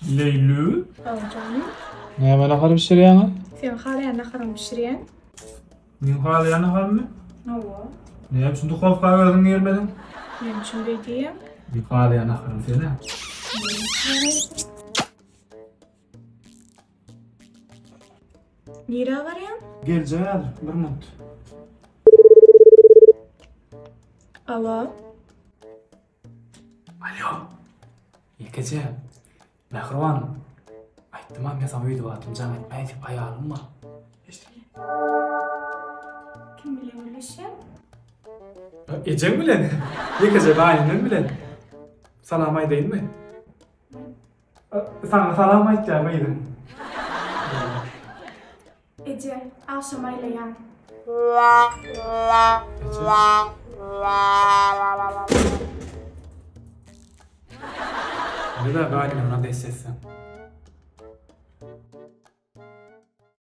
Leýlu. Hawa janym. Näme nahar bişirýäňiz? Seň halaýan naharyňy bişirýän. Meň halaýan naharymmy? Hawa. Näme üçin duhowka özüň girmediň? Näme üçin beý diýýäň? Meň halaýan naharym sen-ä. Nirä barýaň? Geljek häzir, bir minut. Alo. Alo. Ýekeje. Mähribanym. Aýtdym-a men saňa öýde wagtym jaň etmäý diýip aýalym bar. Kim bilen gürleşýäň? Ejeň bilen. Ýekeje gaýynenem bilen. Salam aýdaýynmy? Saňa salam aýtýar gyzyň. Eje, agşam aýlaýan. Eje. Nirä gaýynlaryňa dest etseň.